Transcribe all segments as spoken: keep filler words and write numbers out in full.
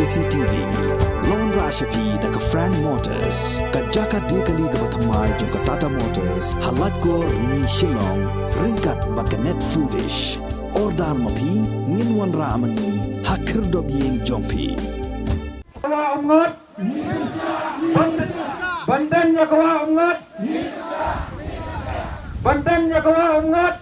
C T V. Long ra sha phi da ka Frank Motors, ka jaka die kali kaba thymmai jong ka Tata Motors, ha Laitkor, Rni, Shillong, ryngkat bad ka Net Foodish. Order ma phi, ngin wanrah ma ngi ha khyrdop ïing jong phi. Ka Wah Umngot. Ban, ban deng ïa ka Wah Umngot. Ban deng ïa ka Wah Umngot.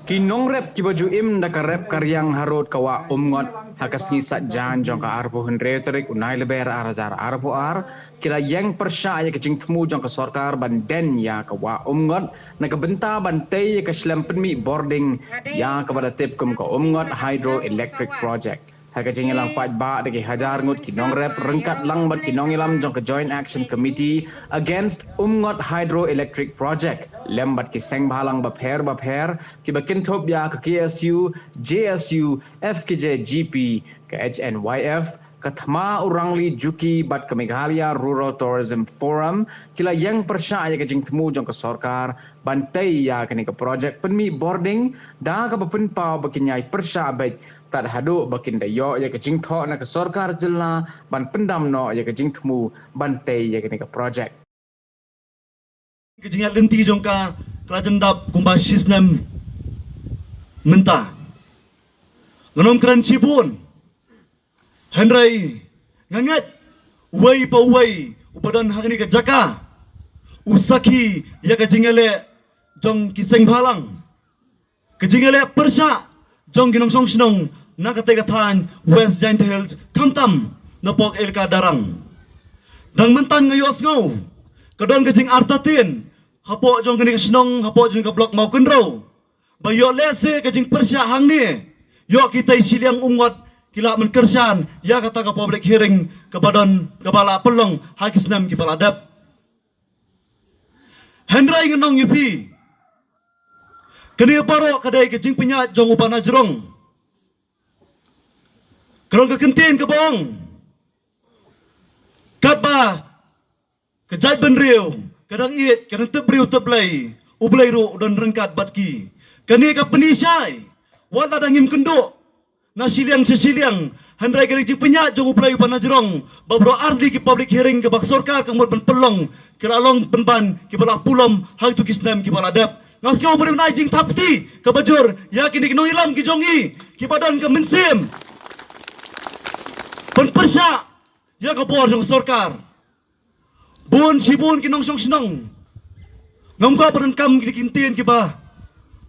Ki nongrep kiba ju im da ka rep ka riang harud ka Wah Umngot ha ka sngi Saitjaiñ jong ka arphew hynriew tarik u Naiwieng ar hajar arphew ar, ki la ïeng pyrshah ïa ka jingthmu jong ka sorkar ban deng ïa ka Wah Umngot na ka bynta ban tei ïa ka shlem pynmih bording ïa kaba la tip kum ka Umngot Hydroelectric Project. Ha ka jingïalang paidbah da ki hajar ngut ki nongrep ryngkat lang bad ki nongïalam jong ka Joint Action Committee Against Umngot Hydroelectric Project, lem bad ki seng bhalang bapher bapher kiba kynthup ïa ka K S U, J S U, F K J G P, ka H N Y F, ka Thma Urangli Juki bad ka Meghalaya Rural Tourism Forum, ki la ïeng pyrshah ïa ka jingthmu jong ka sorkar ban tei ïa kane ka projek pynmih bording da kaba pynpaw ba kin ïai pyrshah beit tad haduh ba kin da ïoh ïa ka jingthoh na ka sorkar jylla ban pyndam noh ïa ka jingthmu ban tei ïa kane ka projek. Ka jingïaid lynti jong ka ka la jan dap kumba shisnem mynta. Ngan ym kren shibun. Hynrei nga ngeit uwei pa uwei uba don ha kane ka jaka u sakhi ïa ka jingïaleh jong ki seng bhalang, ka jingïaleh pyrshah jong ki nongshong shnong na katei ka thaiñ West Jaintia Hills khamtam na pok Elaka Darrang. Dang mynta nga ïohsngew ka don ka jingartatien hapoh jong kane ka shnong, hapoh jong ka block Mawkynrew, ba ïoh lehse ka jingpyrshah hangne ïoh kitei shiliang umngot ki lah ban kyrshan ïa kata ka public hearing kaba don, kaba la pynlong ha ki snem kiba la dep. Hynrei ngan ong ïa phi, kane baroh ka dei ka jingpynïaid jong u Bah Najrong. Ka long ka kyntien kaba ong, katba ka jaitbynriew ka dang ïeit, ka dang tip briew tip Blei, U Blei ruh u don ryngkat bad ki. Kane ka pynïaid, wat la dang ngim kynduh na shiliang sha shiliang, hynrei ka dei ka jingpynïaid jong U Blei u Bah Najrong ba baroh artylli ki public hearing kaba ka sorkar ka mut ban pynlong, ki la long pynban kiba la pulom ha kito ki snem kiba la dep. Nga sngew ba dei ban ai jingthap kti kaba jur ïa kine ki nongïalam ki jong ngi kiba don ka mynsiem ban pyrshah ïa ka bor jong ka sorkar. Bun shibun ki nongshong shnong, ngam kwah ban donkam ki kyntien kiba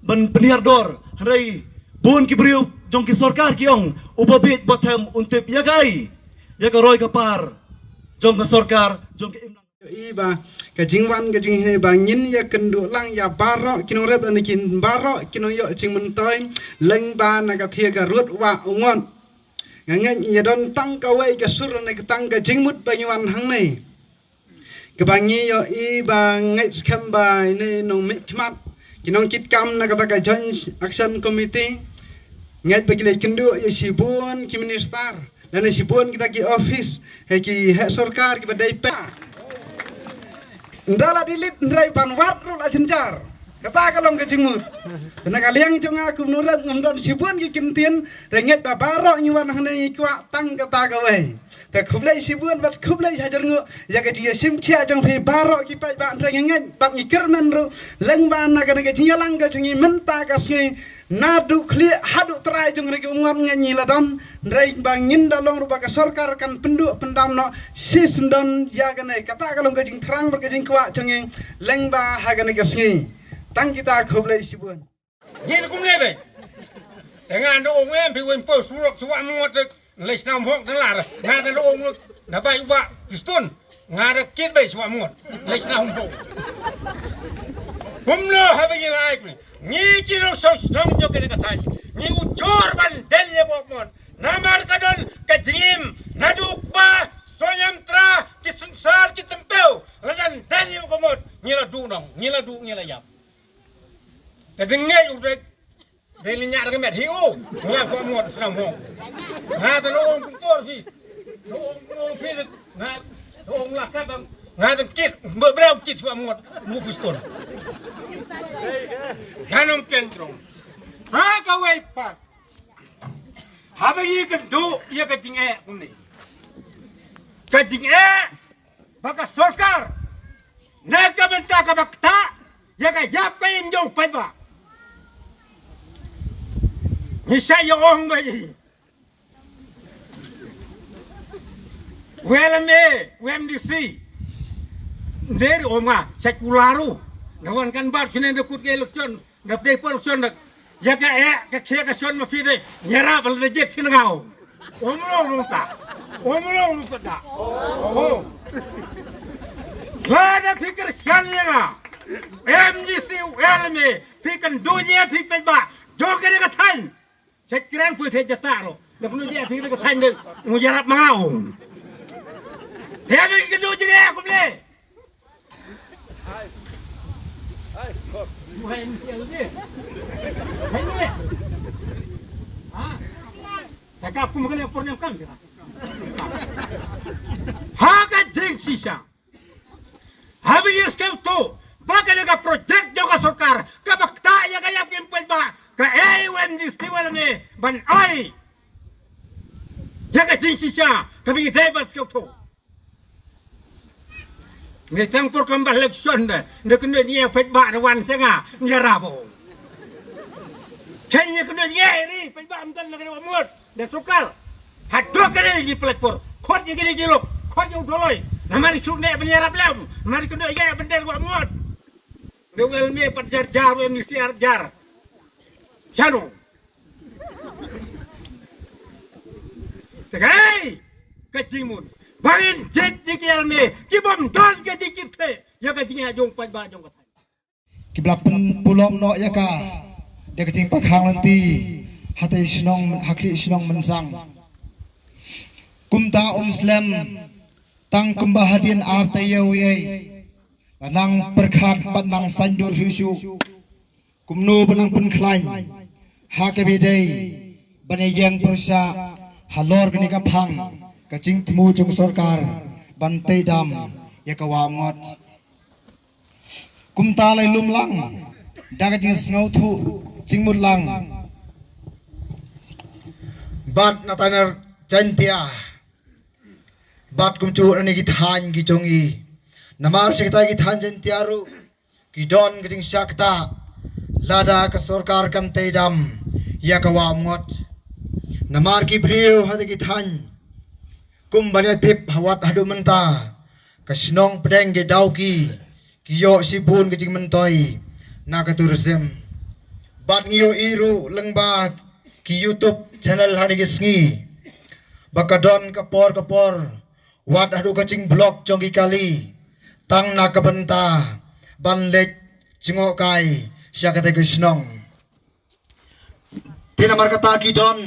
ban pynhiar dor, hynrei bun ki briew jong ki sorkar ki ong, uba bieit ba them un tip ïa kaei, ïa ka roi ka par jong ka sorkar, jong ka imlang. Ïohi ba ka jingwan ka jong ngi ba ngin ïakynduh lang ïa baroh ki nongrep lane ki baroh ki nongïoh jingmyntoi lyngba na ka thie ka rud Wah Umngot. Nga ngeit ngi ïa don tang kawei ka sur lane ka tang ka jingmut ba ngi wan hangne. Kaba ngi ïohi ba ngeit skhem ba ine nongmihkhmat, ki nongkitkam na kata ka Joint Action Committee, ngeit ba ki la kynduh ïa shibun ki minister lane shibun kita ki office, ha ki heh sorkar kiba dei pep. Ynda la delete hynrei ban wad ruh la jynjar. Kata ka long ka jingmut. Te na ka liang jong nga kum u nongrep ngam don shibun ki kyntien, hynrei ngeit ba baroh ngi wan hangne ngi kwah tang kata kawei. Te khublei shibun bad khublei hajar nguh ïa ka jingïashim khia jong phi baroh ki paidbah, hynrei nga ngeit bad ngi kyrmen ruh lyngba na kane ka jingïalang ka jong ngi mynta ka sngi, naduh khlieh haduh trai jong kane ka umngot ngeit ngi la don, hynrei ba ngin da long ruh ba ka sorkar kan pynduh pyndam noh shisyndon ïa kane. Kata ka long ka jingthrang bad ka jingkwah jong ngi lyngba ha kane ka sngi. Tang kita, khublei shibun. Ngi kumne beit. Te nga ndo ong em phi wen po surok swa mngot te lei sna hok te lar. Nga te ndo ong na bai uba piston. Nga da kit bai swa mngot. Lei sna hok. Kumno haba ngi lai phi. Ngi kino so song jo kene ka thai. Ngi ujor ban del ye bo mon. Namar ka don ka jingim naduk ba soyam tra ki synsar ki tempeu. Ladan del ye bo mot. Ngi la du nong. Ngi la du ngi la yap. Te ding ngi u dek. Dei li ñiah da ka met hi u. Nga ko ngot sna mo. Nga ta lo ong kum tor hi. Lo ong lo phi de. Nga lo ong la ka bang. Nga dang kit. Mbe brau kit swa ngot. Mu piston. Nga nong ken trong. Ha kawei pat. Haba ngi kynduh ïa ka jingeh kumne. Ka jingeh ba ka sorkar na ka bynta kaba ktah ïa ka ïap ka im jong paidbah. Ngi sa ïa ong ba i wel me wem di si. Nder ong nga sa kularu na wan kan bar kine da kut ke election. Nga pdeng por shon dak ïa ka eh ka khie ka shon ma phi de. Nyara bal de jet phi ngau. Omlong lung ta. Omlong lung ta. Oh. Ba da phi ker shan ïa nga. M D C wel me phi kan du ïa phi peit ba. Jo ke de ka than. Sa kren phi se jata ro. Da phi ïa phi de ka than de. Ngu yarap ma ngau. Te me ka du ji de aku ble. Ha ka jingshisha. Haba ïa skhem to ba ka dei ka project jong ka sorkar kaba ktah ïa ka ïap ka im paidbah, ka ei wem di festival ne ban ai ïa ka jingshisha kaba ïa dei ban skhem to. Ngi tang por kam ba election da. Nda kynduh ngi peit ba da wan se nga ngi rabo. Ken ngi kynduh ngi ri peit ba am tan na ka mut da sukar. Haduh ka ri ngi plet por. Khot ngi ngi lok. Khot ngi doloi. Namar suk ne ban yarap lem. Namar kynduh ngi ban der wa mut. Nda wel me pat jar jar wen ni siar jar. Shano. Tegai ka jingmut. Bangin jet ji kial me ki bom don ka jingkit the ïa ka jingïa jong paidbah jong ka thaiñ. Ki bla pynpulom noh ïa ka da ka jingpakhang lynti ha te shnong ha khlieh shnong Mynsang. Kumta um slem tang kumba hadien ar taïew ei. La nang pyrkhat bad nang saiñdur shuh shuh. Kumno ba nang pynkhlaiñ ha kaba dei ban ïeng pyrshah halor kane ka phang ka jingthmu jong sorkar ban tei dam ïa ka wah ngot. Kumta lai lum lang da ka jingsngewthuh jingmut lang. Bad na tana Jaintia bad kumjuh na ki thaiñ ki jong i. Namar shi kita ki thaiñ Jaintia ruh ki don ka jingshah ktah lada ka sorkar kan tei dam ïa ka wah ngot. Namar ki briew ha ki thaiñ kum ban ïa tip ha wat haduh mynta ka shnong pdeng ki daw ki ki ïoh shibun ka jingmyntoi na ka tourism. Bad ngi ïohi ruh lyngba ki YouTube channel ha ki sngi ba ka don ka por ka por wat haduh ka jingblok jong ki kali tang na ka bynta ban leit jngohkai sha kata ka shnong. Te namar kata ki don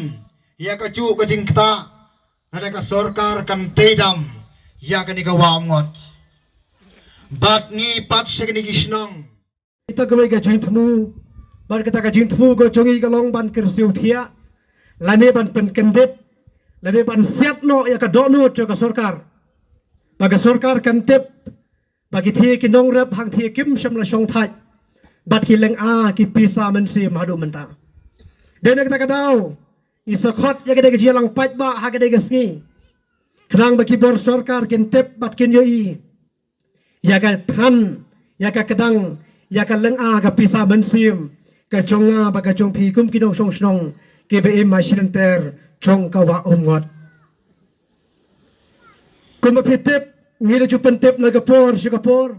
ïa kajuh ka jingktah lada ka sorkar kan tei dam ïa kane ka wah ngot. Bad ngi pat sha kane ki shnong. Kita kawei ka jingthmu bad kata ka jingthmu ka jong ngi ka long ban kyrsiew thiah lane ban pynkyndit lane ban siat noh ïa ka dohnud jong ka sorkar. Ba ka sorkar kan tip ba ki thie ki nongrep hangthie kim shym la shong thait bad ki lynga ki pisa mynsiem haduh mynta. Dei na kata ka daw ngi sa khot ïa ka dei ka jingïalang paidbah ha ka dei ka sngi khnang ba ki bor sorkar kin tip bad kin ïohi ïa ka than ïa ka kdang ïa ka lynga ka pisa mynsiem ka jong nga bad ka jong phi kum ki nongshong shnong kiba im ha shi lynter jong ka wah Umngot. Kumba phi tip ngi la ju pyntip na ka por sha ka por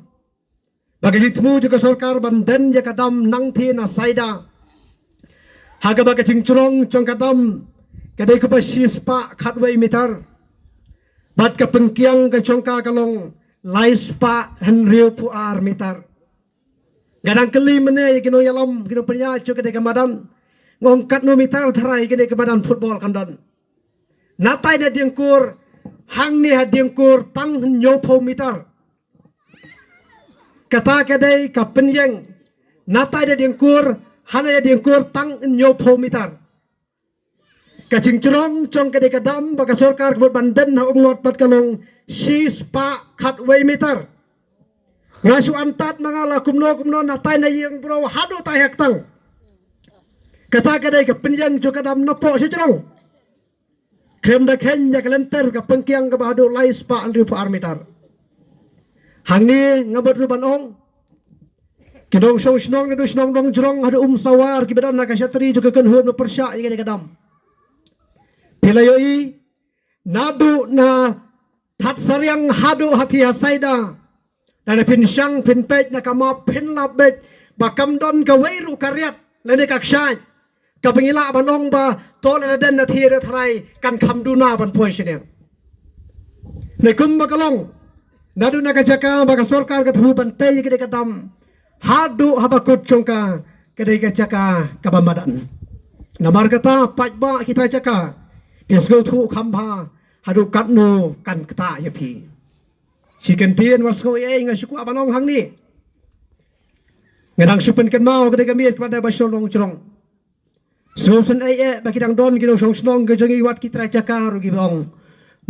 ba ka jingthmu jong ka sorkar ban den ïa ka dam nangthie na Saida. Ha kaba ka jingjrong jong ka dam ka dei kaba shispah khatwei mitar bad ka pynkiang ka jong ka ka long laispah hynriewphew ar mitar. Nga dang kylli mynne ïa ki nongïalam ki nongpynïaid jong ka dei ka madan, nga ong katno mitar tharai ka dei ka madan football kan don. Natai na Diengkur hangne ha Diengkur tang hynñiewphew mitar. Kata ka dei ka pynïeng natai na Diengkur hangne ha Diengkur tang hynñiewphew mitar. Ka jingjrong jong ka dei ka dam ba ka sorkar ka mut ban den ha Umngot pat ka long shispah khatwei mitar. Nga shu antad ma nga la kumno kumno natai na Ïing Bro haduh tai ha ktang. Kata ka dei ka pynïeng jong ka dam napoh shajrong. Khlem da kheiñ ïa ka lynter ka pengkiang kaba haduh lai spah hynriewphew ar mitar. Hangne nga bad ruh ban ong, ki nongshong shnong naduh shnong Dongjrong haduh Umsawar kiba don ha ka shatri jong ka kynhun ba pyrshah ïa kane ka dam. Phi la ïohi naduh na Thatsariang haduh ha Thi ha Saida. Lada phin shang phin peit na ka map phin la beit ba kam don kawei ruh ka riat lane ka kshaid kaba ngi lah ban ong ba to lada den na Thi re tharai kan kham duna ban poi shane. Ne kumba ka long naduh na ka jaka ba ka sorkar ka thmu ban tei ka dei ka dam haduh haba kut jong ka ka dei ka jaka kaba madan. Namar kata paidbah ki trai jaka, phi sngewthuh kham bha haduh katno kan ktah ïa phi. Shi kyntien wat sngew ei ei nga shu kwah ban ong hangne. Nga dang shu pynkynmaw ka dei ka miet kaba dei ba shnong Dongjrong. Sngewsynei eh ba ki dang don ki nongshong shnong ka jong ngi wat ki trai jaka ruh kiba ong,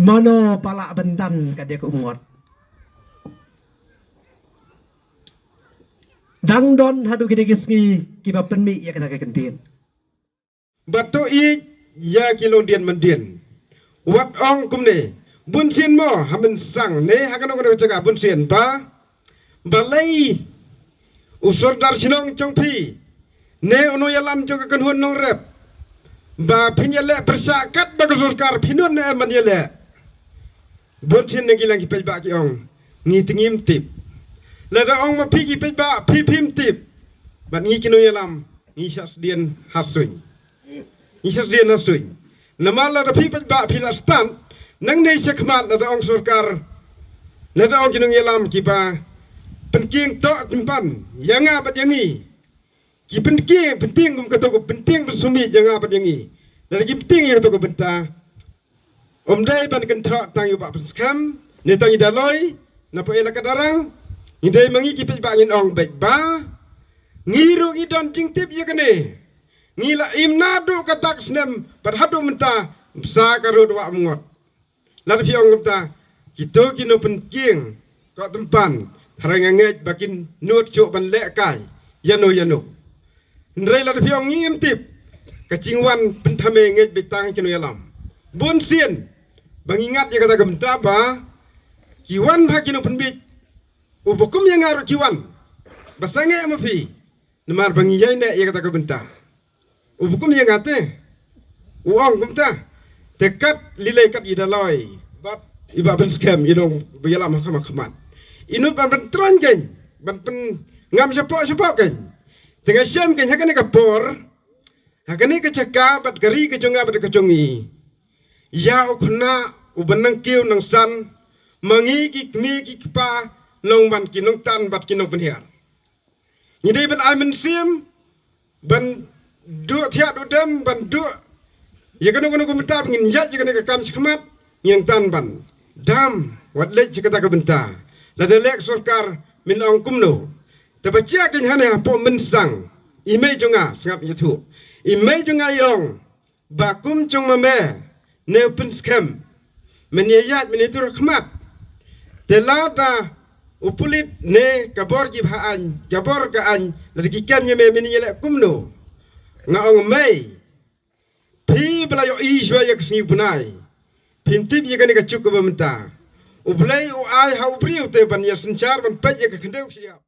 mano ba lah ban dan ka dei ka umngot. Dang don haduh kine ki sngi kiba pynmih ïa kata ka kyntien. Ba to ïeit ïa ki longdien mandien. Wat ong kumne, bunsien mo ha Mynsang ne ha kano kano ka jaka bunsien ba, balei u sordar shnong jong phi ne u nongïalam jong ka kynhun nongrep ba phin ïaleh pyrshah katba ka sorkar phi nud ne em ban ïaleh. Bunsien na ki liang ki paidbah ki ong, ngi te ngim tip. Lada ong ma phi ki paidbah phi phim tip, bad ngi ki nongïalam ngi shah sdien ha suiñ. Ngi shah sdien ha suiñ. Namar lada phi paidbah phi la stad nangne shakhmat lada ong sorkar, lada ong ki nongïalam kiba pynkieng to tympan ïa nga bad ïa ngi. Ki pynkieng pyntieng kum kato ka pyntieng pynsumit ïa nga bad ïa ngi. Lada ki pyntieng ïa kato ka bynta, ym dei ban kynthoh tang ïa u Bah Pynskhem ne tang ïa Daloi na poi la ka darang. Ngi dei ma ngi ki paidbah ngin ong beit ba ngi ruh ngi don jingtip ïa kane. Ngi la im naduh kata ka snem bad haduh mynta, bsa ka rud wah umngot. Lada phi ong kumta, kito ki nongpynkieng ko tympan, tharai nga ngeit ba kin nud shuh ban leh kai ïano ïano. Hynrei lada phi ong ngim tip, ka jingwan pynthame ngeit beit tang ki nongïalam. Bunsien ba ngi ngat ïa kata ka bynta ba ki wan ha ki nongpynbeit, uba kum ïa nga ruh ki wan ba sangeh ma phi. Namar ba ngi ïai neh ïa kata ka bynta. U ba kum ïa nga te u ong kumta. Te kat lei lei kat i Daloi bad i Bah Pynskhem i nongïalam ha khmat khmat, i nud ban pyntroiñ kein, ban pynngam shapoh shapoh kein. Te nga shem kein ha kane ka por, ha kane ka jaka bad ka ri ka jong nga bad ka jong i, ïa u khynnah uba nangkiew nangsan, ma ngi ki kmie ki kpa, nongwan ki nongtan bad ki nongpynhiar. Ngi dei ban ai mynsiem ban duh thiah duh dem, ban duh ïa kano kano ka bynta ba ngin ïaid ïa kane ka kam shakhmat. Ngi nangtan ban dam, wat leit sha kata ka bynta. Lada leh sorkar men ong kumno? Te ba jia kein hangne hapoh Mynsang, i mei jong nga, sngap ïathuh, i mei jong nga i ong ba kum jong ma me ne u Pynskhem, men ïa ïaid men ïa tur khmat. Te lada u pulit ne ka bor ki bha aiñ, ka bor ka aiñ, lada ki kem ïa me men ïa leh kumno? Nga ong mei, phi ba la ïohi shuwa ïa ka sngi bnai, phim tip ïa kane ka juk kaba mynta. U Blei u ai ha u briew te ban ïa synshar ban peit ïa ka khyndew ka shyiap.